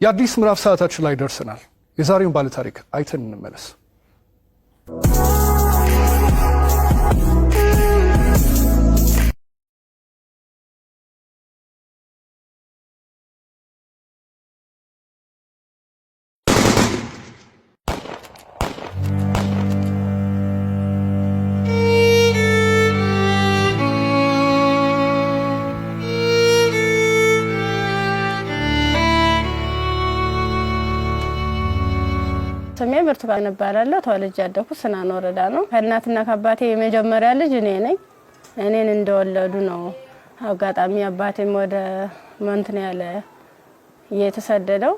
የአዲስ ምዕራፍ ሰዓታችን ላይ ደርሰናል። የዛሬውን ባለታሪክ አይተን እንመለስ። ስሜ ብርቱካን እባላለሁ። ተወልጄ ያደኩት ስናን ወረዳ ነው። ከእናትና ከአባቴ የመጀመሪያ ልጅ እኔ ነኝ። እኔን እንደወለዱ ነው አጋጣሚ አባቴም ወደ መንትን ያለ የተሰደደው።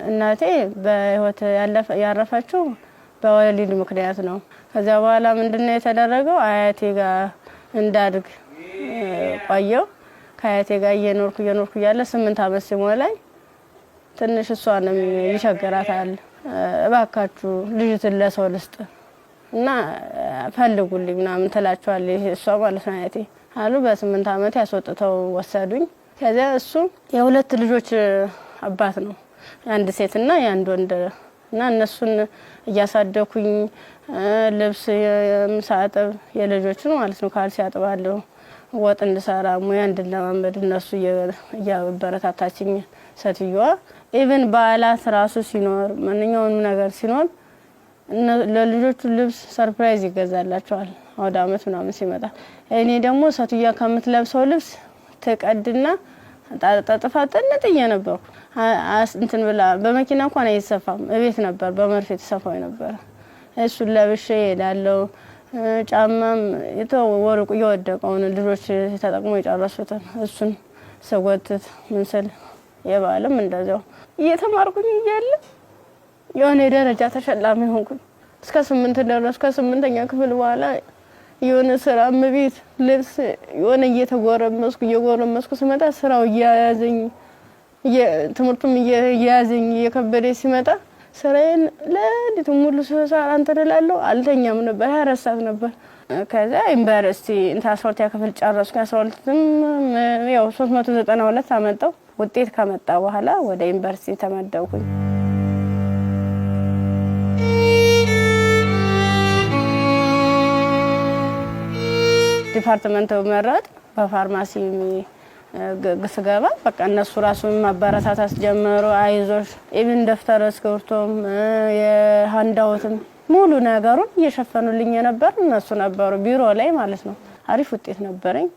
እናቴ በህይወት ያረፈችው በወሊድ ምክንያት ነው። ከዚያ በኋላ ምንድነው የተደረገው? አያቴ ጋር እንዳድግ ቆየው። ከአያቴ ጋር እየኖርኩ እየኖርኩ እያለ 8 አመት ሲሞላኝ ትንሽ እሷንም ይቸግራታል። እባካችሁ ልጅትን ለሰው ልስጥ እና ፈልጉልኝ ምናምን ትላቸዋለች እሷ ማለት ነው አያቴ አሉ። በ8 አመት ያስወጥተው ወሰዱኝ። ከዚያ እሱ የሁለት ልጆች አባት ነው፣ የአንድ ሴትና የአንድ ወንድ እና እነሱን እያሳደኩኝ ልብስ ሳጥብ የልጆችን ማለት ነው ካልሲ አጥባለሁ፣ ወጥ እንድሰራ ሙያ እንድለማመድ እነሱ እያበረታታችኝ ሴትዮዋ even በዓላት ራሱ ሲኖር ማንኛውንም ነገር ሲኖር ለልጆቹ ልብስ surprise ይገዛላቸዋል። አውደ አመት ምናምን ሲመጣ እኔ ደግሞ ሴትዮዋ ከምትለብሰው ልብስ ትቀድና ጠጥፋ ጥንጥዬ ነበርኩ። እንትን ብላ በመኪና እንኳን አይሰፋም፣ እቤት ነበር በመርፌ የተሰፋው ነበረ። እሱን ለብሼ እሄዳለሁ። ጫማም የተወርቁ እየወደቀውን ልጆች ተጠቅሞ የጨረሱትን እሱን ስጎትት ምን ስል የበዓልም እንደዚያው እየተማርኩኝ እያለ የሆነ የደረጃ ተሸላሚ ሆንኩኝ። እስከ 8 ደረስኩ። ከስምንተኛ ክፍል በኋላ የሆነ ስራ እመቤት ልብስ የሆነ እየተጎረመስኩ እየጎረመስኩ ስመጣ ስራው እያያዘኝ ትምህርቱም እየያዘኝ እየከበደ ሲመጣ ስራዬን ለሊቱ ሙሉ ስሰራ እንትን እላለሁ። አልተኛም ነበር፣ 24 ሰዓት ነበር። ከዛ ዩኒቨርሲቲ እንትን 12ኛ ክፍል ጨረስኩ። 12ም ያው 392 አመጣው። ውጤት ከመጣ በኋላ ወደ ዩኒቨርሲቲ ተመደብኩኝ። department መረጥ በፋርማሲ ስገባ በቃ እነሱ ራሱ ማበረታታት ጀመሩ። አይዞሽ even ደብተር እስክሪብቶም የ handout ም ሙሉ ነገሩን እየሸፈኑልኝ የነበር እነሱ ነበሩ፣ ቢሮ ላይ ማለት ነው። አሪፍ ውጤት ነበረኝ።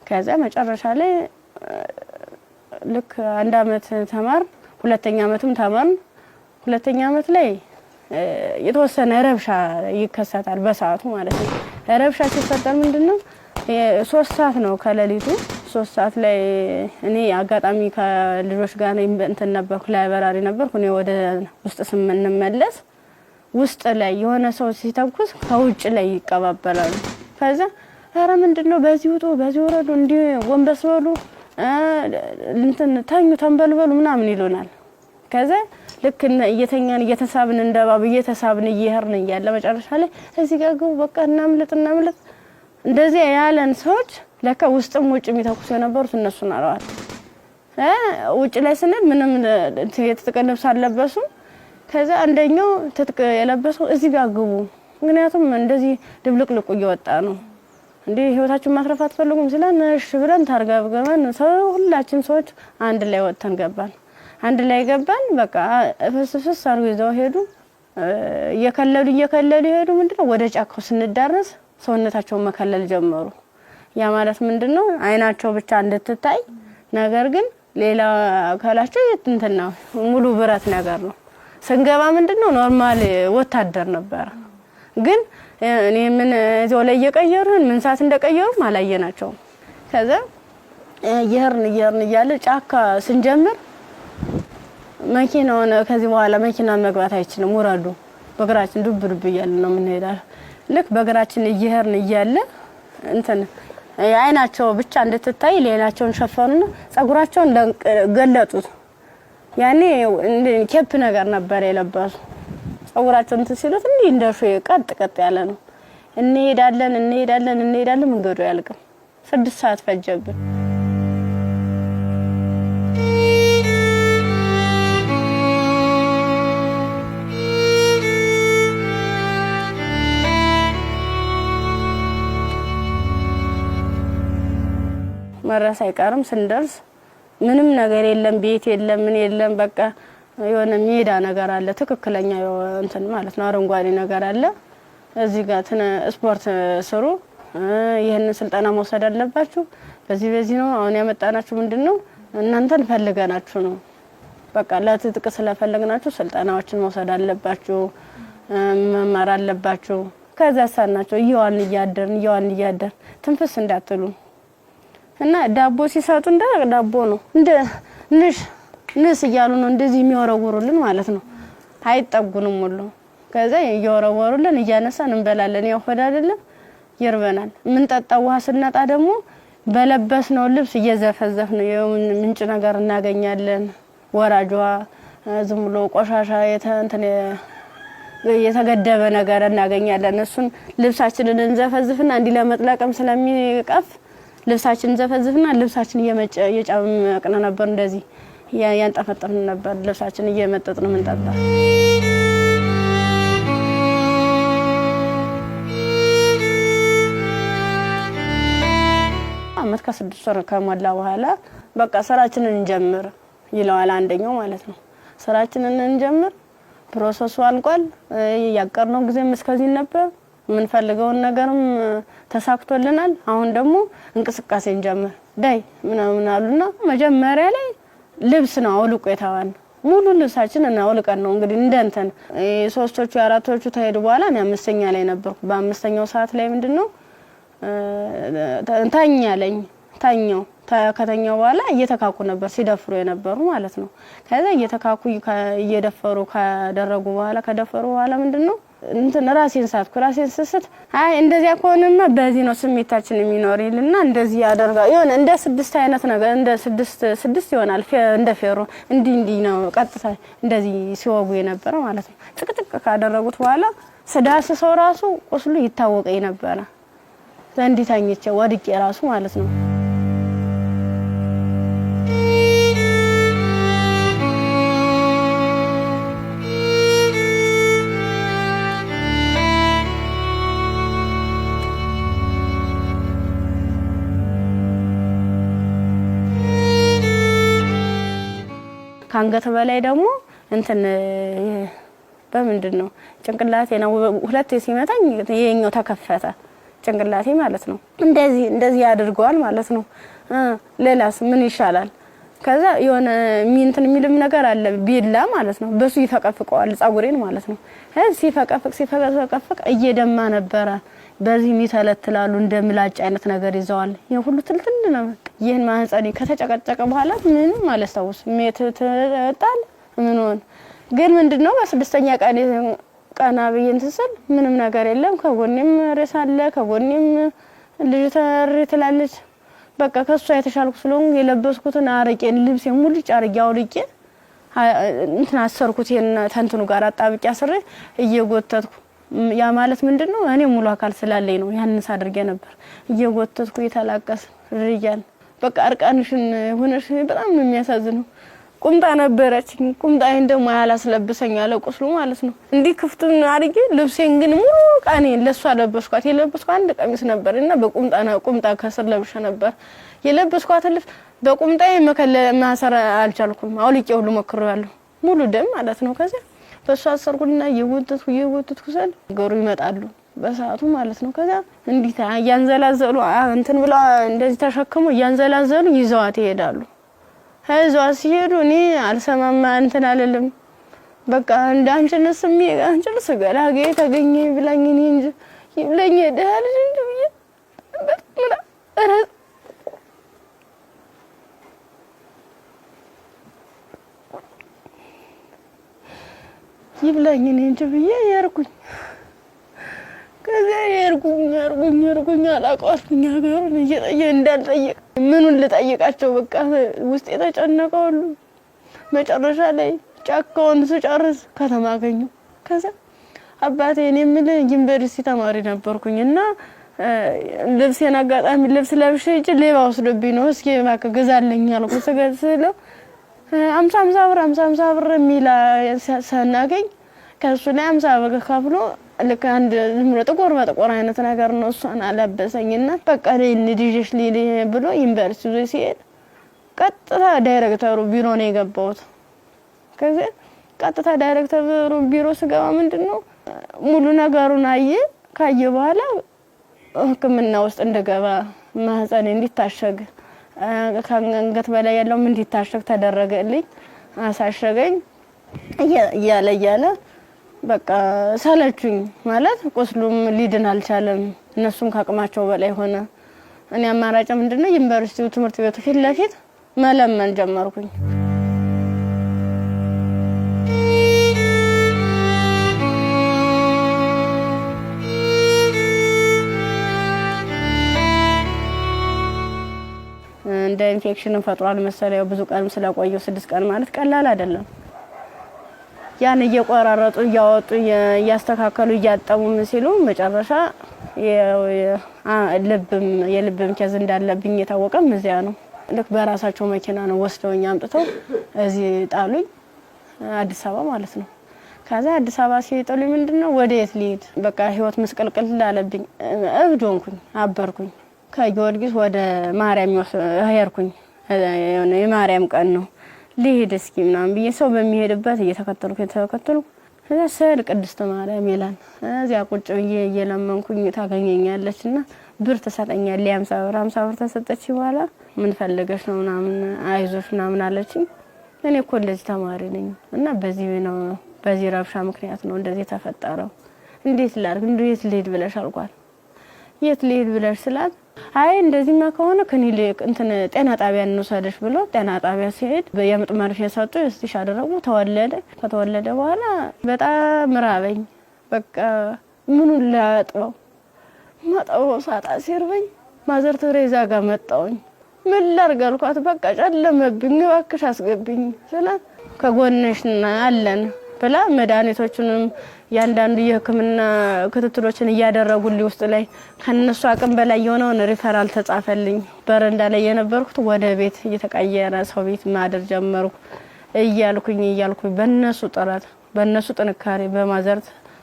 ከዚያ መጨረሻ ላይ ልክ አንድ አመት ተማር፣ ሁለተኛ አመትም ተማርን። ሁለተኛ አመት ላይ የተወሰነ ረብሻ ይከሰታል፣ በሰዓቱ ማለት ነው። ረብሻ ሲፈጠር ምንድነው 3 ሰዓት ነው ከሌሊቱ 3 ሰዓት ላይ እኔ አጋጣሚ ከልጆች ጋር እንትን ነበርኩ፣ library ነበርኩ። እኔ ወደ ውስጥ ስንመለስ ውስጥ ላይ የሆነ ሰው ሲተኩስ ከውጭ ላይ ይቀባበላሉ። ከዛ ኧረ ምንድን ነው በዚህ ውጡ፣ በዚህ ወረዱ፣ እንዲህ ጎንበስ በሉ፣ እንትን ተኙ፣ ተንበልበሉ ምናምን ይሉናል። ከዛ ልክ እየተኛን እየተሳብን እንደባብ እየተሳብን እየሄድን እያለ መጨረሻ ላይ እዚህ ጋር ግቡ፣ በቃ እናምልጥ፣ እናምልጥ እንደዚህ ያለን ሰዎች ለካ ውስጥም ውጭ የሚተኩሱ የነበሩት እነሱ ናረዋል። ውጭ ላይ ስንል ምንም የትጥቅ ልብስ አልለበሱም። ከዛ አንደኛው ትጥቅ የለበሰው እዚህ ጋር ግቡ፣ ምክንያቱም እንደዚህ ድብልቅልቁ እየወጣ ነው እንዴ ህይወታችሁን ማትረፍ አትፈልጉም ሲለን እሺ ብለን ታርገብገበን ሰው ሁላችን ሰዎች አንድ ላይ ወጥተን ገባን። አንድ ላይ ገባን። በቃ ፍስ ፍስ አድርገው ይዘው ሄዱ። እየከለሉ እየከለሉ ሄዱ። ምንድነው ወደ ጫካው ስንዳረስ ሰውነታቸውን መከለል ጀመሩ። ያ ማለት ምንድነው አይናቸው ብቻ እንድትታይ፣ ነገር ግን ሌላ አካላቸው እንትን ነው ሙሉ ብረት ነገር ነው። ስንገባ ምንድነው normal ወታደር ነበረ። ግን እኔ ምን እዚያው ላይ እየቀየሩን ምን ሰዓት እንደቀየሩም አላየናቸውም። ከዛ እየሄድን እየሄድን እያለ ጫካ ስንጀምር መኪናውን ከዚህ በኋላ መኪና መግባት አይችልም፣ ውረዱ፣ በእግራችን ዱብ ዱብ እያለ ነው የምንሄዳል። ልክ በእግራችን እየሄድን እያለ እንትን አይናቸው ብቻ እንድትታይ ሌላቸውን ሸፈኑና ጸጉራቸውን ገለጡት። ያኔ cap ነገር ነበር የለበሱ። ጸጉራቸውን እንትን ሲሉት እንዲህ እንደ ቀጥ ቀጥ ያለ ነው። እንሄዳለን እንሄዳለን እንሄዳለን፣ መንገዱ አያልቅም። 6 ሰዓት ፈጀብን። መድረስ አይቀርም። ስንደርስ ምንም ነገር የለም፣ ቤት የለም፣ ምን የለም። በቃ የሆነ ሜዳ ነገር አለ፣ ትክክለኛ እንትን ማለት ነው፣ አረንጓዴ ነገር አለ። እዚህ ጋር ስፖርት ስሩ፣ ይህንን ስልጠና መውሰድ አለባችሁ። በዚህ በዚህ ነው አሁን ያመጣናችሁ። ምንድን ነው እናንተን ፈልገናችሁ ነው። በቃ ለትጥቅ ስለፈለግናችሁ ስልጠናዎችን መውሰድ አለባችሁ፣ መማር አለባችሁ። ከዛ ሳናቸው እየዋልን እያደርን እየዋልን እያደርን ትንፍስ እንዳትሉ እና ዳቦ ሲሰጡ እንደ ዳቦ ነው እንደ ንሽ ንስ እያሉ ነው እንደዚህ የሚወረውሩልን ማለት ነው። አይጠጉንም ሁሉ። ከዛ እየወረወሩልን እያነሳን እንበላለን። ያው ሆድ አይደለም ይርበናል። የምንጠጣው ውሃ ስናጣ ደግሞ በለበስነው ልብስ እየዘፈዘፍ ነው ምንጭ ነገር እናገኛለን። ወራጅ ውሃ ዝም ብሎ ቆሻሻ እንትን የተገደበ ነገር እናገኛለን። እሱን ልብሳችንን እንዘፈዝፍና እንዲህ ለመጥለቅም ስለሚቀፍ ልብሳችን እንዘፈዝፍና ልብሳችን እየጨመቅን ነበር፣ እንደዚህ ያንጠፈጠፍን ነበር። ልብሳችን እየመጠጥን ምንጠጣ። አመት ከ6 ወር ከሞላ በኋላ በቃ ስራችንን እንጀምር ይለዋል አንደኛው ማለት ነው። ስራችንን እንጀምር፣ process ኡ አልቋል። ያቀርነው ጊዜም እስከዚህ ነበር። የምንፈልገውን ነገርም ተሳክቶልናል። አሁን ደግሞ እንቅስቃሴ እንጀምር ዳይ ምናምን አሉና መጀመሪያ ላይ ልብስ ነው አውልቆ የተባልነው። ሙሉ ልብሳችን እና አውልቀን ነው እንግዲህ እንደ እንትን ሶስቶቹ አራቶቹ ተሄዱ በኋላ እኔ አምስተኛ ላይ ነበርኩ። በአምስተኛው ሰዓት ላይ ምንድነው ተኛ አለኝ። ተኛው። ከተኛው በኋላ እየተካኩ ነበር ሲደፍሩ የነበሩ ማለት ነው። ከዛ እየተካኩ እየደፈሩ ካደረጉ በኋላ ከደፈሩ በኋላ ምንድነው እንትን ራሴን ሳትኩ። ራሴን ስስት አይ እንደዚያ ከሆነማ በዚህ ነው ስሜታችን የሚኖር ይልና እንደዚህ ያደርጋል። የሆነ እንደ ስድስት አይነት ነገር እንደ ስድስት ስድስት ይሆናል እንደ ፌሮ እንዲህ እንዲህ ነው ቀጥታ እንደዚህ ሲወጉ የነበረ ማለት ነው። ጭቅጭቅ ካደረጉት በኋላ ስዳስሰው ራሱ ቁስሉ ይታወቀኝ ነበረ። እንዲህ ተኝቼ ወድቄ ራሱ ማለት ነው። ከአንገት በላይ ደግሞ እንትን በምንድን ነው ጭንቅላቴ ነው ሁለቴ ሲመታኝ ይሄኛው ተከፈተ ጭንቅላቴ ማለት ነው። እንደዚህ እንደዚህ ያድርገዋል ማለት ነው። ሌላስ ምን ይሻላል? ከዛ የሆነ እንትን የሚልም ነገር አለ ቢላ ማለት ነው። በሱ ይፈቀፍቀዋል ጸጉሬን ማለት ነው። ሲፈቀፍቅ ሲፈቀፍቅ እየደማ ነበረ። በዚህ የሚተለትላሉ እንደ ምላጭ አይነት ነገር ይዘዋል። ይሄ ሁሉ ትልትል ነው። ይህን ማህፀኔ ከተጨቀጨቀ በኋላ ምንም አላስታውስም። ጣል ምን ሆነ ግን ምንድነው በስድስተኛ ቀን ቀና ብዬ እንትን ስል ምንም ነገር የለም። ከጎኔም ሬሳ አለ፣ ከጎኔም ልጅ ተሪ ትላለች። በቃ ከሷ የተሻልኩ ስለሆንኩ የለበስኩትን አረቄን ልብሴን ሙልጭ አርጌ አውልቄ እንትን አሰርኩት። ይሄን ተንትኑ ጋር አጣብቄ አስሬ እየጎተትኩ ያ ማለት ምንድነው እኔ ሙሉ አካል ስላለኝ ነው ያንን ሳድርጌ ነበር። እየጎተትኩ እየተላቀስ ርያል በቃ እርቃንሽን ሆነሽ በጣም ነው የሚያሳዝነው። ቁምጣ ነበረችኝ። ቁምጣዬን ደግሞ ያላስለብሰኝ አለ ቁስሉ ማለት ነው። እንዲህ ክፍቱን አድርጌ ልብሴን ግን ሙሉ ቃኔን ለሷ ለበስኳት። የለበስኳት አንድ ቀሚስ ነበር እና በቁምጣ ቁምጣ ከስር ለብሼ ነበር የለበስኳትን ልብስ በቁምጣዬ ማሰር አልቻልኩም። አውልቄ ሁሉ ሞክሬያለሁ። ሙሉ ደም ማለት ነው። ከዚያ በሷ አሰርኩና እየጎተትኩ እየጎተትኩ ስል ነገሩ ይመጣሉ በሰዓቱ ማለት ነው። ከዚያ እንዲህ እያንዘላዘሉ እንትን ብለው እንደዚህ ተሸክመው እያንዘላዘሉ ይዘዋት ይሄዳሉ። ይዘዋት ሲሄዱ እኔ አልሰማማ እንትን አልልም። በቃ እንደ አንቺንስ አንቺንስ ገላጌ ተገኘ ብላኝ እኔ እንጂ ይብለኝ ደህና ልጅ እንጂ ብዬ በጣም ይብላኝ እኔ እንጂ ብዬ የርኩኝ። ከዚያ የርኩኝ የርኩኝ የርኩኝ አላውቀዋልኩኝ ሀገሩን እየጠየ እንዳልጠየቅ ምኑን ልጠይቃቸው በቃ ውስጥ የተጨነቀ ሁሉ መጨረሻ ላይ ጫካውን ስጨርስ ከተማ አገኘሁ። ከዛ አባቴ እኔ የምልህ ዩኒቨርሲቲ ተማሪ ነበርኩኝ እና ልብሴን አጋጣሚ ልብስ ለብሼ ሂጅ ሌባ ወስዶብኝ ነው፣ እስኪ እባክህ ግዛልኝ አልኩት። ስለው 50 50 ብር 50 50 ብር የሚል ስናገኝ ከእሱ ላይ 50 ብር ከፍሎ ልክ አንድ ዝም ብሎ ጥቁር በጥቁር አይነት ነገር ነው። እሷን አለበሰኝና በቃ ልጅሽ ልሂድ ብሎ ዩኒቨርሲቲ ይዞ ሲሄድ ቀጥታ ዳይሬክተሩ ቢሮ ነው የገባሁት። ከዚህ ቀጥታ ዳይሬክተሩ ቢሮ ስገባ ምንድነው ሙሉ ነገሩን አየ። ካየ በኋላ ሕክምና ውስጥ እንደገባ ማህፀኔ እንዲታሸግ ከአንገት በላይ ያለውም እንዲታሸግ ተደረገልኝ። አሳሸገኝ። እያለ እያለ በቃ ሰለቹኝ። ማለት ቁስሉም ሊድን አልቻለም። እነሱም ከአቅማቸው በላይ ሆነ። እኔ አማራጭ ምንድነው ዩኒቨርሲቲው ትምህርት ቤቱ ፊት ለፊት መለመን ጀመርኩኝ። እንደ ኢንፌክሽን ፈጥሯል መሰለኝ። ብዙ ቀንም ስለቆየው 6 ቀን ማለት ቀላል አይደለም። ያን እየቆራረጡ እያወጡ እያስተካከሉ እያጠቡ ምን ሲሉ መጨረሻ ልብም የልብም case እንዳለብኝ የታወቀም እዚያ ነው። ልክ በራሳቸው መኪና ነው ወስደውኝ አምጥተው እዚህ ጣሉኝ፣ አዲስ አበባ ማለት ነው። ከዛ አዲስ አበባ ሲጥሉኝ ምንድነው ወደ የት ልሂድ? በቃ ህይወት ምስቅልቅል አለብኝ። እብድ ሆንኩኝ፣ አበርኩኝ። ከጊዮርጊስ ወደ ማርያም ሄድኩኝ። የማርያም ቀን ነው ልሂድ እስኪ ምናምን ብዬ ሰው በሚሄድበት እየተከተልኩ እየተከተልኩ ከዛ ስዕል ቅድስት ማርያም ይላል። እዚያ ቁጭ ብዬ እየለመንኩኝ ታገኘኛለች እና ብር ትሰጠኛለች። 50 ብር 50 ብር ተሰጠች። በኋላ ምን ፈልገሽ ነው ምናምን አይዞሽ ምናምን አለችኝ። እኔ እኮ እንደዚህ ተማሪ ነኝ እና በዚህ ነው በዚህ ረብሻ ምክንያት ነው እንደዚህ የተፈጠረው። እንዴት ላድርግ እንዴት ልሂድ ብለሽ አልኳት። የት ልሂድ ብለሽ ስላት አይ እንደዚህማ ከሆነ ክሊኒክ እንትን ጤና ጣቢያ እንውሰድሽ ብሎ ጤና ጣቢያ ሲሄድ የምጥ መርፌ ሰጡ። stitch አደረጉ። ተወለደ። ከተወለደ በኋላ በጣም ራበኝ። በቃ ምኑን ላጥበው ማጠበው ሳጣ ሲርበኝ ማዘር ቴሬዛ ጋር መጣውኝ። ምን ላድርግ አልኳት። በቃ ጨለመብኝ፣ እባክሽ አስገብኝ ስላት ከጎንሽ አለን ብላ መድኃኒቶቹንም ያንዳንዱ የሕክምና ክትትሎችን እያደረጉልኝ ውስጥ ላይ ከነሱ አቅም በላይ የሆነውን ሪፈራል ተጻፈልኝ። በረንዳ ላይ የነበርኩት ወደ ቤት እየተቀየረ ሰው ቤት ማደር ጀመርኩ። እያልኩኝ እያልኩኝ በነሱ ጥረት በነሱ ጥንካሬ በማዘር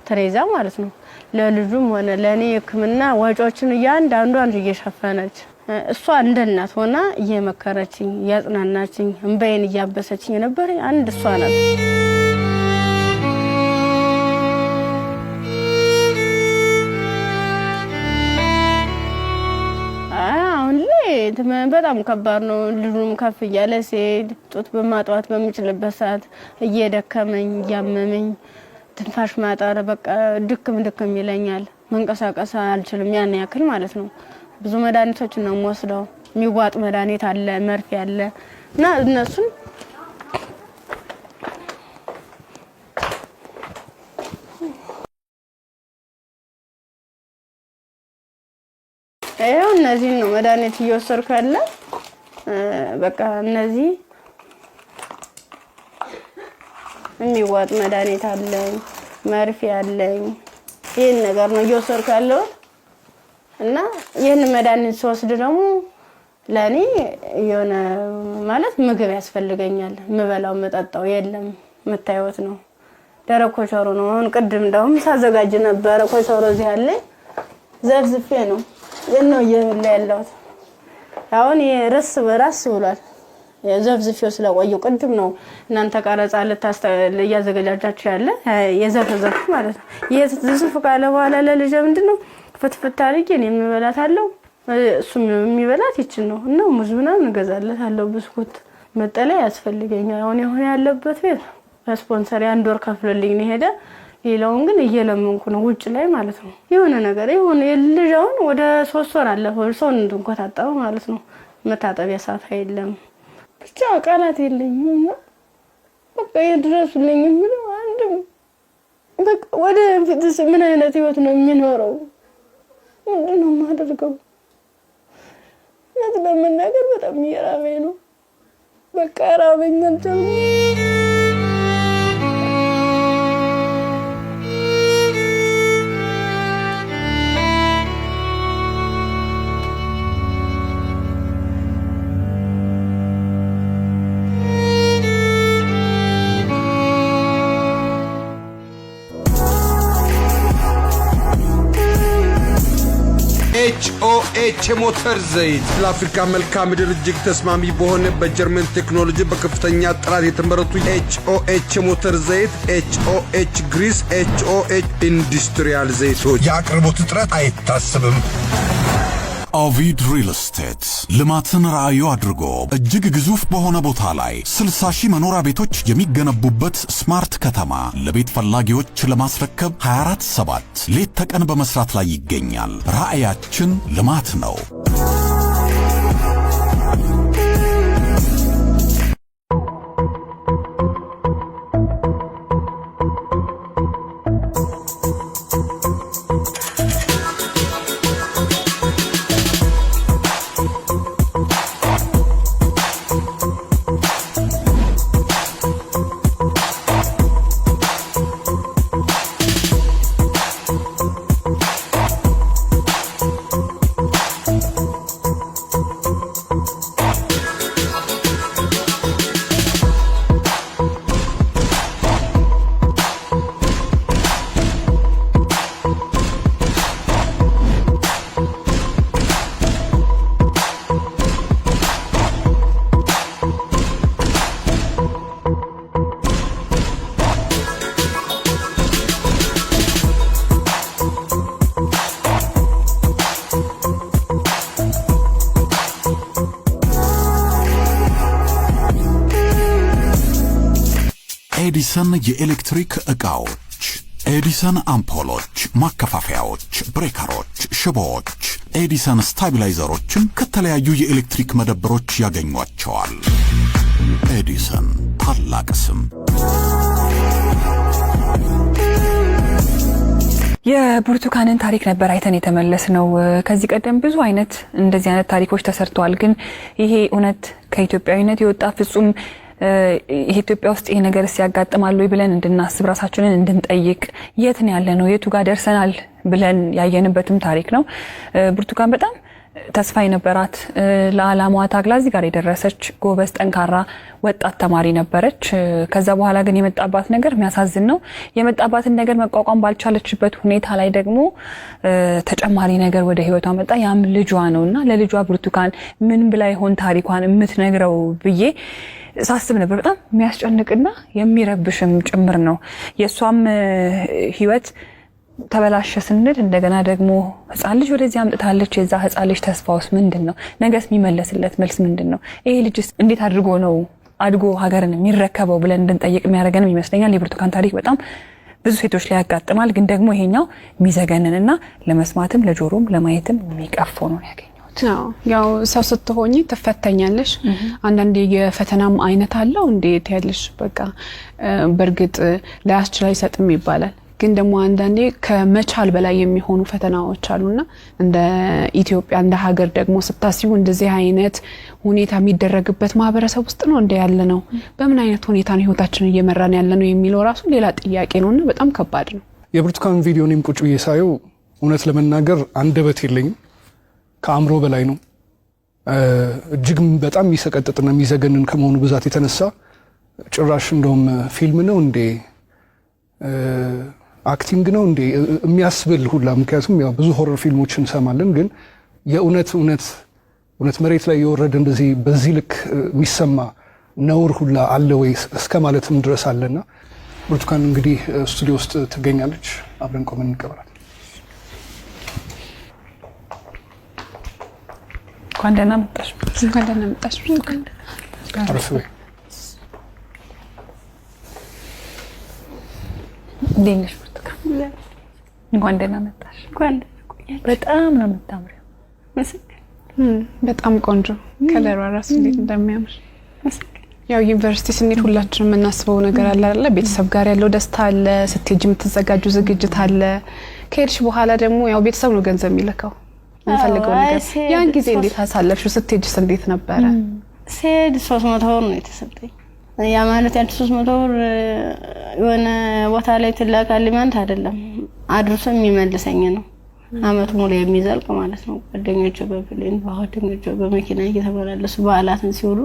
ቴሬዛ ማለት ነው ለልጁም ሆነ ለእኔ የሕክምና ወጪዎችን እያንዳንዷን እየሸፈነች እሷ እንደ እናት ሆና እየመከረችኝ እያጽናናችኝ እንባዬን እያበሰችኝ የነበረ አንድ እሷ ናት። አሁን ላይ በጣም ከባድ ነው። ልጁም ከፍ እያለ ሲሄድ ጡት በማጥዋት በምችልበት ሰዓት እየደከመኝ እያመመኝ ትንፋሽ ማጠር በቃ ድክም ድክም ይለኛል። መንቀሳቀስ አልችልም ያን ያክል ማለት ነው። ብዙ መድኃኒቶችን ነው የምወስደው። የሚዋጥ መድኃኒት አለ፣ መርፌ አለ እና እነሱን ይኸው እነዚህን ነው መድኃኒት እየወሰድኩ ያለ። በቃ እነዚህ የሚዋጥ መድኃኒት አለኝ፣ መርፌ አለኝ። ይህን ነገር ነው እየወሰድኩ ያለሁት እና ይህን መድኃኒት ስወስድ ደግሞ ለእኔ የሆነ ማለት ምግብ ያስፈልገኛል። የምበላው የምጠጣው የለም። የምታዩት ነው፣ ደረቅ ኮቸሮ ነው። አሁን ቅድም እንደውም ሳዘጋጅ ነበረ ኮቸሮ እዚህ አለኝ፣ ዘፍዝፌ ነው ይህን ነው እየበላ ያለሁት። አሁን ርስ በራስ ብሏል። ዘፍዝፌው ስለቆየው ቅድም ነው እናንተ ቀረጻ እያዘገጃጃችሁ ያለ የዘፈዘፉ ማለት ነው። ዝፍዝፍ ካለ በኋላ ለልጄ ምንድን ነው ፍትፍት አድርጌ እኔ የምበላታለሁ፣ እሱም የሚበላት ይችን ነው እና ሙዝ ምናምን እገዛለታለሁ፣ ብስኩት፣ መጠለያ ያስፈልገኛል። አሁን የሆነ ያለበት ቤት ስፖንሰር የአንድ ወር ከፍሎልኝ ነው የሄደ። ሌላውን ግን እየለመንኩ ነው ውጭ ላይ ማለት ነው። የሆነ ነገር የሆነ የልጅ አሁን ወደ 3 ወር አለፈው ሰውን እንድንኮታጠበ ማለት ነው። መታጠቢያ ሳፋ የለም። ብቻ ቃላት የለኝም እና በቃ የድረሱልኝ የምለው አንድም በቃ ወደ ፊትስ ምን አይነት ህይወት ነው የሚኖረው? ምንድን ነው የማደርገው? እውነት ለመናገር በጣም እየራበኝ ነው። በቃ ራበኝ አልቻልኩም። ኤችኦኤች የሞተር ዘይት ለአፍሪካ መልክዓ ምድር እጅግ ተስማሚ በሆነ በጀርመን ቴክኖሎጂ በከፍተኛ ጥራት የተመረቱ ኤችኦኤች የሞተር ዘይት፣ ኤችኦኤች grease፣ ኤችኦኤች industrial ዘይቶች። የአቅርቦት እጥረት አይታሰብም። ኦቪድ ሪል ስቴት ልማትን ራዕዩ አድርጎ እጅግ ግዙፍ በሆነ ቦታ ላይ 60 ሺህ መኖሪያ ቤቶች የሚገነቡበት smart ከተማ ለቤት ፈላጊዎች ለማስረከብ 24/7 ሌት ተቀን በመስራት ላይ ይገኛል። ራዕያችን ልማት ነው። ኤዲሰን የኤሌክትሪክ ዕቃዎች፣ ኤዲሰን አምፖሎች፣ ማከፋፈያዎች፣ breaker ኦች፣ ሽቦዎች፣ ኤዲሰን stabilizer ኦችን ከተለያዩ የኤሌክትሪክ መደብሮች ያገኟቸዋል። ኤዲሰን፣ ታላቅ ስም። የብርቱካንን ታሪክ ነበር አይተን የተመለስነው። ከዚህ ቀደም ብዙ አይነት እንደዚህ አይነት ታሪኮች ተሰርተዋል። ግን ይሄ እውነት ከኢትዮጵያዊነት የወጣ፣ ፍጹም ኢትዮጵያ ውስጥ ይሄ ነገር ያጋጥማል ወይ ብለን እንድናስብ፣ ራሳችንን እንድንጠይቅ፣ የት ነው ያለነው፣ የቱ ጋር ደርሰናል ብለን ያየንበትም ታሪክ ነው። ብርቱካን በጣም ተስፋ የነበራት፣ ለዓላማዋ ታግላ እዚህ ጋር የደረሰች ጎበዝ፣ ጠንካራ ወጣት ተማሪ ነበረች። ከዛ በኋላ ግን የመጣባት ነገር የሚያሳዝን ነው። የመጣባትን ነገር መቋቋም ባልቻለችበት ሁኔታ ላይ ደግሞ ተጨማሪ ነገር ወደ ሕይወቷ መጣ። ያም ልጇ ነው። እና ለልጇ ብርቱካን ምን ብላ ይሆን ታሪኳን የምትነግረው ብዬ ሳስብ ነበር። በጣም የሚያስጨንቅና የሚረብሽም ጭምር ነው። የእሷም ሕይወት ተበላሸ ስንል እንደገና ደግሞ ህፃን ልጅ ወደዚህ አምጥታለች። የዛ ህፃን ልጅ ተስፋውስ ምንድን ነው? ነገስ የሚመለስለት መልስ ምንድን ነው? ይሄ ልጅስ እንዴት አድርጎ ነው አድጎ ሀገርን የሚረከበው ብለን እንድንጠይቅ የሚያደርገንም ይመስለኛል። የብርቱካን ታሪክ በጣም ብዙ ሴቶች ላይ ያጋጥማል። ግን ደግሞ ይሄኛው የሚዘገንንና ለመስማትም ለጆሮም ለማየትም የሚቀፈው ነው ያገኘሁት። ያው ሰው ስትሆኚ ትፈተኛለሽ። አንዳንዴ የፈተናም አይነት አለው። እንዴት ያለሽ በቃ በእርግጥ ላያስችል አይሰጥም ይባላል። ግን ደግሞ አንዳንዴ ከመቻል በላይ የሚሆኑ ፈተናዎች አሉና እንደ ኢትዮጵያ እንደ ሀገር ደግሞ ስታስቡ እንደዚህ አይነት ሁኔታ የሚደረግበት ማህበረሰብ ውስጥ ነው እንደ ያለ ነው። በምን አይነት ሁኔታ ነው ህይወታችንን እየመራን ያለ ነው የሚለው ራሱ ሌላ ጥያቄ ነውና በጣም ከባድ ነው። የብርቱካን ቪዲዮ እኔም ቁጭ ብዬ ሳየው እውነት ለመናገር አንደበት የለኝም። ከአእምሮ በላይ ነው። እጅግ በጣም የሚሰቀጥጥና የሚዘገንን ከመሆኑ ብዛት የተነሳ ጭራሽ እንደውም ፊልም ነው እንዴ፣ acting ነው እንዴ የሚያስብል ሁላ። ምክንያቱም ያው ብዙ horror ፊልሞች እንሰማለን፣ ግን የእውነት እውነት እውነት መሬት ላይ የወረደ እንደዚህ በዚህ ልክ የሚሰማ ነውር ሁላ አለ ወይ እስከ ማለትም ድረስ አለና ብርቱካን እንግዲህ ስቱዲዮ ውስጥ ትገኛለች። አብረን ቆመን እንቀበላል። እንኳን ደህና መጣሽ። እንኳን ደህና መጣሽ። አረፍ በይ። እንዴት ነሽ ብርቱካን? እንኳን ደህና መጣሽ። በጣም ነው የምታምሪው። በጣም ቆንጆ፣ color ዋ ራሱ እንዴት እንደሚያምር። ያው ዩኒቨርሲቲ ስንሄድ ሁላችንም የምናስበው ነገር አለ አይደለ? ቤተሰብ ጋር ያለው ደስታ አለ፣ ስትሄጂ የምትዘጋጁ ዝግጅት አለ። ከሄድሽ በኋላ ደግሞ ያው ቤተሰብ ነው ገንዘብ የሚልከው የምፈልገው ነገር። ያን ጊዜ እንዴት አሳለፍሽው? ስትሄጂስ እንዴት ነበረ? ስሄድ 300 ብር ነው የተሰጠኝ። ያ ማለት ያንቺ 300 ብር የሆነ ቦታ ላይ ትላካለች ማለት አይደለም። አድርሶ የሚመልሰኝ ነው። አመት ሙሉ የሚዘልቅ ማለት ነው። ጓደኞቼ በ plane፣ ጓደኞቼ በመኪና እየተመላለሱ በዓላትን ሲውሉ፣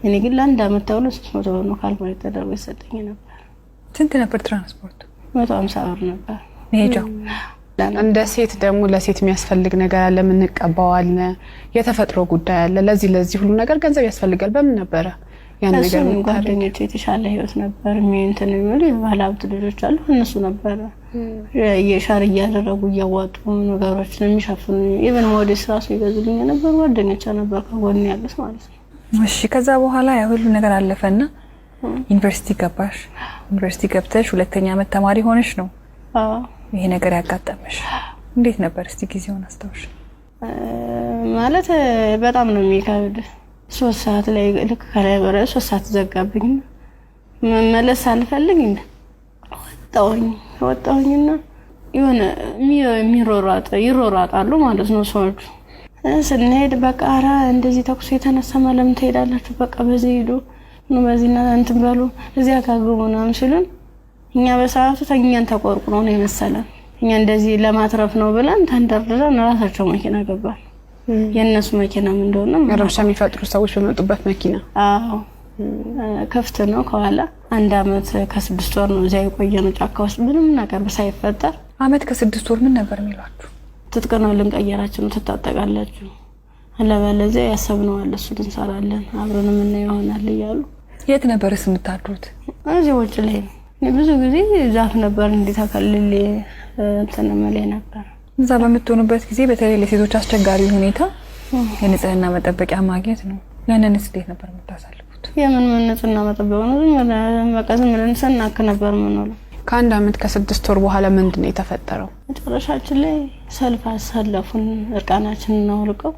እኔ ግን ለአንድ አመት ተብሎ 300 ብር ነው calculate ተደርጎ ይሰጠኝ ነበር። ስንት ነበር ትራንስፖርቱ? 150 ብር ነበር። መሄጃው? እንደ ሴት ደግሞ ለሴት የሚያስፈልግ ነገር አለ፣ የምንቀባው አለ፣ የተፈጥሮ ጉዳይ አለ። ለዚህ ለዚህ ሁሉ ነገር ገንዘብ ያስፈልጋል። በምን ነበረ ያን ነገር እሱም ጓደኞቼ የተሻለ ህይወት ነበር እንትን የሚሉ የባለ ሀብት ልጆች አሉ። እነሱ ነበረ የ share እያደረጉ እያዋጡ ነገሮችን የሚሸፍኑ፣ even ሞዴስ ራሱ ይገዙልኝ የነበር ጓደኞቼ ነበር ከጎን ያሉት ማለት ነው። እሺ፣ ከዛ በኋላ ያ ሁሉ ነገር አለፈና ዩኒቨርሲቲ ገባሽ። ዩኒቨርሲቲ ገብተሽ ሁለተኛ ዓመት ተማሪ ሆነሽ ነው ይሄ ነገር ያጋጠመሽ። እንዴት ነበር እስቲ ጊዜውን አስታውሽ? ማለት በጣም ነው የሚከብድ። 3 ሰዓት ላይ ልክ ከላይ በረ 3 ሰዓት ዘጋብኝ። መመለስ አልፈልግ ወጣሁኝ። ወጣሁኝና የሆነ የሚሮሯጥ ይሮሯጣሉ ማለት ነው ሰዎቹ። ስንሄድ በቃ ኧረ እንደዚህ ተኩስ የተነሳ ለምን ትሄዳላችሁ? በቃ በዚህ ሂዱ፣ በዚህና እንትን በሉ፣ እዚያ ካግቡ ምናምን ሲሉን እኛ በሰዓቱ ተኛን ተቆርቁሮ ነው የመሰለን። እኛ እንደዚህ ለማትረፍ ነው ብለን ተንደርድረን ራሳቸው መኪና ገባን። የእነሱ መኪናም እንደሆነ ረብሻ የሚፈጥሩ ሰዎች በመጡበት መኪና። አዎ፣ ክፍት ነው ከኋላ። 1 አመት ከ6 ወር ነው እዚያ የቆየ ነው ጫካ ውስጥ ምንም ነገር ሳይፈጠር። አመት ከ6 ወር ምን ነበር የሚሏችሁ? ትጥቅ ነው ልንቀየራችሁ ነው፣ ትታጠቃላችሁ፣ አለበለዚያ ያሰብነው አለ እሱን እንሰራለን አብረን የምናየው ይሆናል እያሉ። የት ነበርስ የምታድሩት? እዚህ ውጭ ላይ ነው። እኔ ብዙ ጊዜ ዛፍ ነበር እንዲህ ተከልሌ እንትን እምልህ ነበር። እዛ በምትሆኑበት ጊዜ በተለይ ለሴቶች አስቸጋሪ ሁኔታ የንጽህና መጠበቂያ ማግኘት ነው። ያንንስ እንዴት ነበር የምታሳልፉት? የምን ምን ንጽህና መጠበቅ ነው? ዝም ብለን በቃ ዝም ብለን ስናክ ነበር የምንውለው። ከ1 አመት ከ6 ወር በኋላ ምንድን ነው የተፈጠረው? መጨረሻችን ላይ ሰልፍ አሰለፉን። እርቃናችንን አውልቀው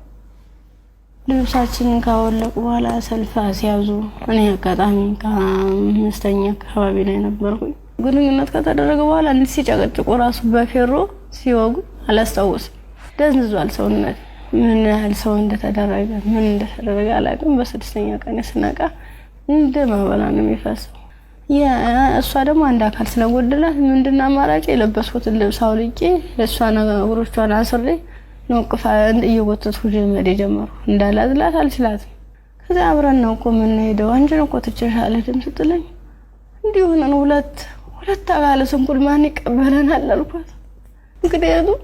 ልብሳችንን ካወለቁ በኋላ ሰልፍ አስያዙ። እኔ አጋጣሚ ከአምስተኛ አካባቢ ላይ ነበርኩኝ። ግንኙነት ከተደረገ በኋላ እንዲህ ሲጨቀጭቁ ራሱ በፌሮ ሲወጉ አላስታውስም። ደንዝዟል ሰውነት። ምን ያህል ሰው እንደተደረገ ምን እንደተደረገ አላውቅም። በስድስተኛ ቀን ስነቃ እንደ መበላ ነው የሚፈሰው። እሷ ደግሞ አንድ አካል ስለጎደላት ምንድን አማራጭ የለበስኩትን ልብስ አውልቄ እሷን እግሮቿን አስሬ ነው ቅፋ እየጎተትኩ መሄድ የጀመርኩ። እንዳላዝላት አልችላትም። ከዚያ አብረን ነው እኮ የምንሄደው፣ አንቺን እኮ ትቼሽ አልሄድም ስትለኝ እንዲህ ሆነን ሁለት ሁለት አካለ ስንኩል ማን ይቀበለናል አልኳት። ምክንያቱም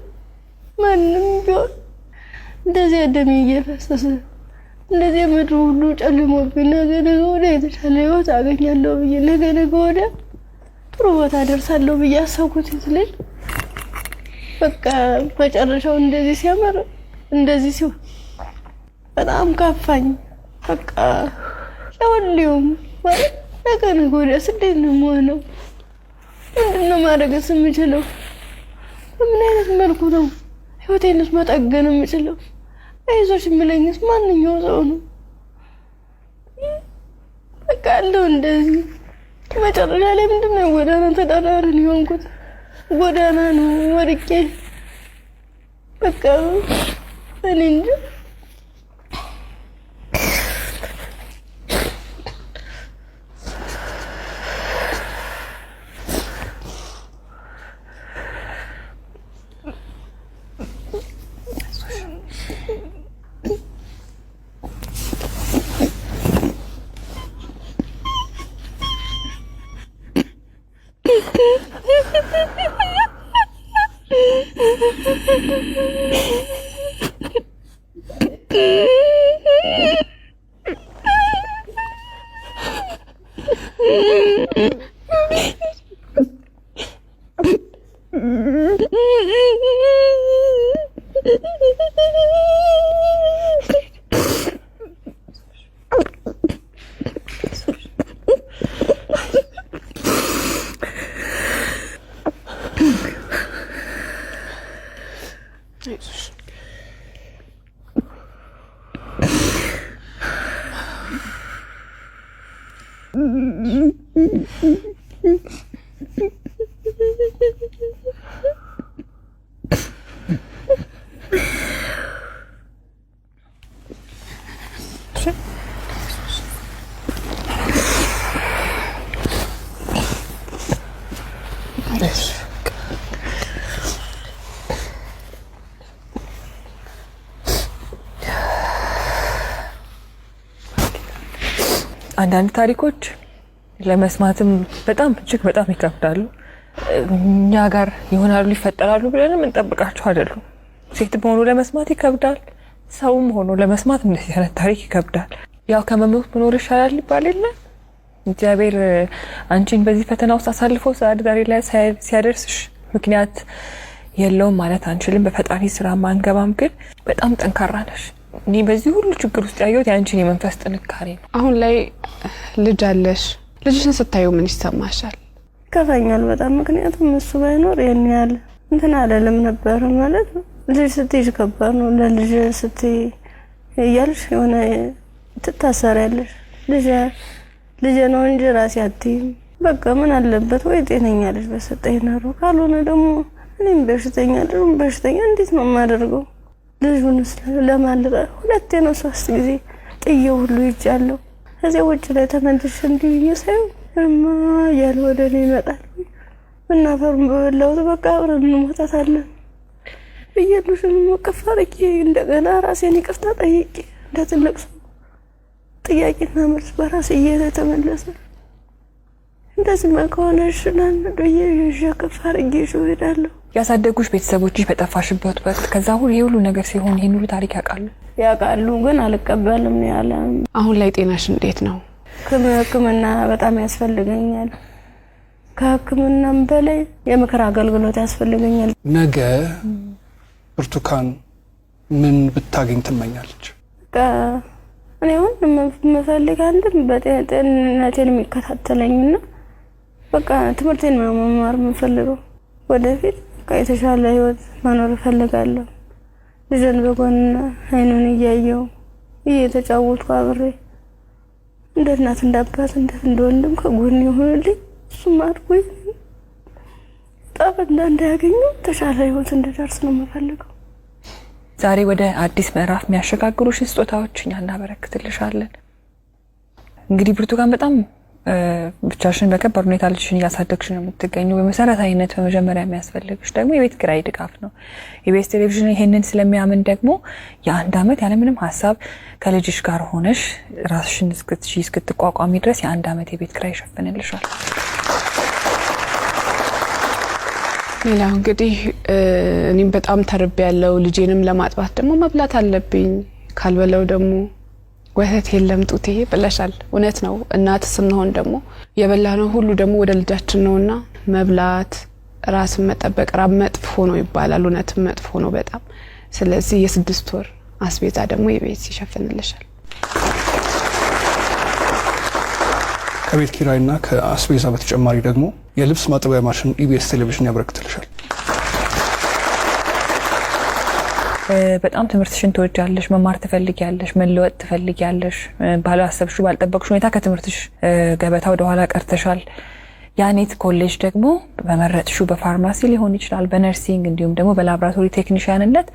ማንም ቢሆን እንደዚያ ደሜ እየፈሰሰ እንደዚህ ምድሩ ሁሉ ጨልሞብኝ ነገ ነገ ወዲያ የተሻለ ህይወት አገኛለሁ ብዬ፣ ነገ ነገ ወዲያ ጥሩ ቦታ ደርሳለሁ ብዬ አሰብኩት ልጅ በቃ መጨረሻው እንደዚህ ሲያምር እንደዚህ ሲሆን በጣም ካፋኝ። በቃ ለሁሉም ማለት ነገ ነገ ወዲያስ እንዴት ነው የምሆነው? ምንድን ነው ማድረግስ የምችለው? በምን አይነት መልኩ ነው ህይወቴንስ መጠገን የምችለው? አይዞሽ የሚለኝስ ማንኛው ሰው ነው? በቃ አለው እንደዚህ መጨረሻ ላይ ምንድን ነው ጎዳና ተዳዳሪ ነው የሆንኩት። ጎዳና ነው ወድቄ በቃ እኔ እንጃ። አንዳንድ ታሪኮች ለመስማትም በጣም እጅግ በጣም ይከብዳሉ። እኛ ጋር ይሆናሉ ይፈጠራሉ ብለንም እንጠብቃቸው አይደሉም። ሴትም ሆኖ ለመስማት ይከብዳል። ሰውም ሆኖ ለመስማት እንደዚህ አይነት ታሪክ ይከብዳል። ያው ከመሞት መኖር ይሻላል ይባል የለ። እግዚአብሔር አንቺን በዚህ ፈተና ውስጥ አሳልፎ ዛሬ ላይ ሲያደርስሽ ምክንያት የለውም ማለት አንችልም። በፈጣሪ ስራ ማንገባም፣ ግን በጣም ጠንካራ ነሽ። እኔ በዚህ ሁሉ ችግር ውስጥ ያየሁት የአንቺን የመንፈስ ጥንካሬ ነው። አሁን ላይ ልጅ አለሽ። ልጅሽን ስታዩ ምን ይሰማሻል? ይከፋኛል በጣም። ምክንያቱም እሱ ባይኖር ይሄን ያህል እንትን አይደለም ነበር ማለት ልጅ ስትይዥ ከባድ ነው። ለልጅ ስትይ እያልሽ የሆነ ትታሰሪያለሽ። ልጅ ልጅ ነው እንጂ ራሴ አትይም። በቃ ምን አለበት ወይ ጤነኛ ልጅ በሰጠኝ ኖሮ፣ ካልሆነ ደግሞ እኔም በሽተኛ ልጁም በሽተኛ እንዴት ነው የማደርገው? ልጁንስ ለማልጠ ሁለቴ ነው ሶስት ጊዜ ጥዬው ሁሉ ይጃለሁ። ከዚያ ውጭ ላይ ተመልሼ እንዲህ ብዬ ሳየው እማ እያለ ወደ እኔ ይመጣል። እናፈሩን በበላሁት በቃ አብረን እንሞታታለን ብዬ ልጁን እቅፍ አድርጌ እንደገና ራሴን ይቅርታ ጠይቄ እንደ ትልቅ ሰው ጥያቄና መልስ በራሴ እየተመለሰ እንደዚህማ ከሆነ እሺ ብዬ ይዤ እቅፍ አድርጌ ይዤው እሄዳለሁ። ያሳደጉሽ ቤተሰቦችሽ በጠፋሽበት ወቅት ከዛ ሁሉ ይሄ ሁሉ ነገር ሲሆን ይሄን ሁሉ ታሪክ ያውቃሉ? ያውቃሉ፣ ግን አልቀበልም ነው ያለ። አሁን ላይ ጤናሽ እንዴት ነው? ሕክምና በጣም ያስፈልገኛል። ከሕክምናም በላይ የምክር አገልግሎት ያስፈልገኛል። ነገ ብርቱካን ምን ብታገኝ ትመኛለች? በቃ እኔ አሁን የምፈልግ አንድም በጤንነቴን የሚከታተለኝና በቃ ትምህርቴን ነው መማር የምፈልገው። ወደፊት በቃ የተሻለ ህይወት መኖር እፈልጋለሁ። ልጄን በጎን አይኑን እያየው እየተጫወትኩ አብሬ እንደ እናት እንደ አባት እንደ ወንድም ከጎን የሆነልኝ እሱም አድጎ ጣፍ እንዳያገኘው የተሻለ ህይወት እንድደርስ ነው የምፈልገው። ዛሬ ወደ አዲስ ምዕራፍ የሚያሸጋግሩሽን ስጦታዎች እኛ እናበረክትልሻለን። እንግዲህ ብርቱካን በጣም ብቻሽን በከባድ ሁኔታ ልጅሽን እያሳደግሽ ነው የምትገኙ። በመሰረታዊነት በመጀመሪያ የሚያስፈልግሽ ደግሞ የቤት ኪራይ ድጋፍ ነው። ኢቢኤስ ቴሌቪዥን ይሄንን ስለሚያምን ደግሞ የአንድ ዓመት ያለምንም ሀሳብ ከልጅሽ ጋር ሆነሽ ራስሽን እስክትሺ እስክትቋቋሚ ድረስ የአንድ ዓመት የቤት ኪራይ ይሸፍንልሻል። ሌላው እንግዲህ እኔም በጣም ተርቤ ያለው ልጄንም ለማጥባት ደግሞ መብላት አለብኝ። ካልበለው ደግሞ ወተት የለም ጡቴ ብለሻል። እውነት ነው። እናት ስንሆን ደግሞ የበላነው ሁሉ ደግሞ ወደ ልጃችን ነውና መብላት፣ ራስን መጠበቅ ራብ መጥፎ ነው ይባላል። እውነትም መጥፎ ነው በጣም። ስለዚህ የ6 ወር አስቤዛ ደግሞ የቤት ይሸፍንልሻል። ከቤት ኪራይና ከአስቤዛ በተጨማሪ ደግሞ የልብስ ማጠቢያ ማሽን ኢቢኤስ ቴሌቪዥን ያበረክትልሻል። በጣም ትምህርትሽን ትወጃለሽ፣ መማር ትፈልጊያለሽ፣ መለወጥ ትፈልጊያለሽ። ባላሰብሽው ባልጠበቅሽ ሁኔታ ከትምህርትሽ ገበታ ወደ ኋላ ቀርተሻል። ያኔት ኮሌጅ ደግሞ በመረጥሽው በፋርማሲ ሊሆን ይችላል፣ በ nursing እንዲሁም ደግሞ በላብራቶሪ ቴክኒሽያንነት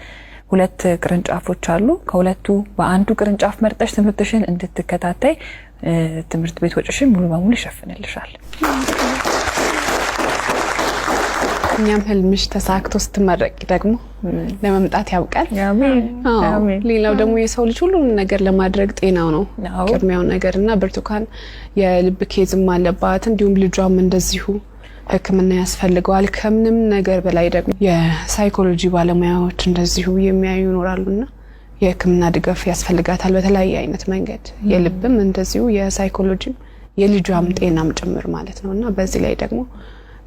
2 ቅርንጫፎች አሉ። ከሁለቱ በአንዱ ቅርንጫፍ መርጠሽ ትምህርትሽን እንድትከታተይ ትምህርት ቤት ወጪሽን ሙሉ በሙሉ ይሸፍንልሻል። እኛም ህልምሽ ተሳክቶ ስትመረቂ ደግሞ ለመምጣት ያብቃል። አሜን። አሜን። ሌላው ደግሞ የሰው ልጅ ሁሉንም ነገር ለማድረግ ጤናው ነው ቅድሚያው ነገርና ብርቱካን የልብ case ም አለባት፣ እንዲሁም ልጇም እንደዚሁ ሕክምና ያስፈልገዋል። ከምንም ነገር በላይ ደግሞ የሳይኮሎጂ ባለሙያዎች እንደዚሁ የሚያዩ ይኖራሉና የሕክምና ድጋፍ ያስፈልጋታል በተለያየ አይነት መንገድ። የልብም እንደዚሁ የሳይኮሎጂም የልጇም ጤናም ጭምር ማለት ነውና በዚህ ላይ ደግሞ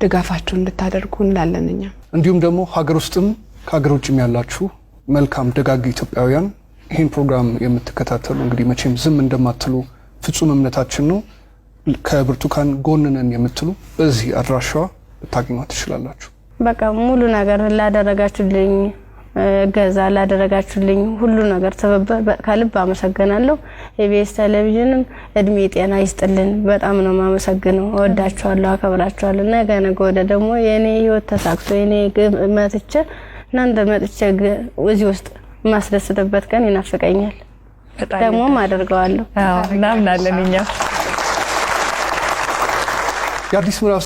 ድጋፋችሁን እንድታደርጉ እንላለን እኛ። እንዲሁም ደግሞ ሀገር ውስጥም ከሀገር ውጭም ያላችሁ መልካም ደጋግ ኢትዮጵያውያን ይሄን ፕሮግራም የምትከታተሉ እንግዲህ መቼም ዝም እንደማትሉ ፍጹም እምነታችን ነው። ከብርቱካን ጎን ነን የምትሉ በዚህ አድራሻዋ ልታገኟት ትችላላችሁ። በቃ ሙሉ ነገር ላደረጋችሁልኝ እገዛ ላደረጋችሁልኝ ሁሉ ነገር ትብብር ከልብ አመሰግናለሁ። ኢቢኤስ ቴሌቪዥንም እድሜ ጤና ይስጥልን። በጣም ነው የማመሰግነው። እወዳችኋለሁ፣ አከብራችኋለሁ። ነገ ነገ ወዲያ ደግሞ የኔ ህይወት ተሳክቶ የኔ ግብ መጥቼ እናንተ መጥቼ እዚህ ውስጥ የማስደስትበት ቀን ይናፍቀኛል። ደግሞም አደርገዋለሁ። አዎ፣ እናምናለን እኛ። የአዲስ ምዕራፍ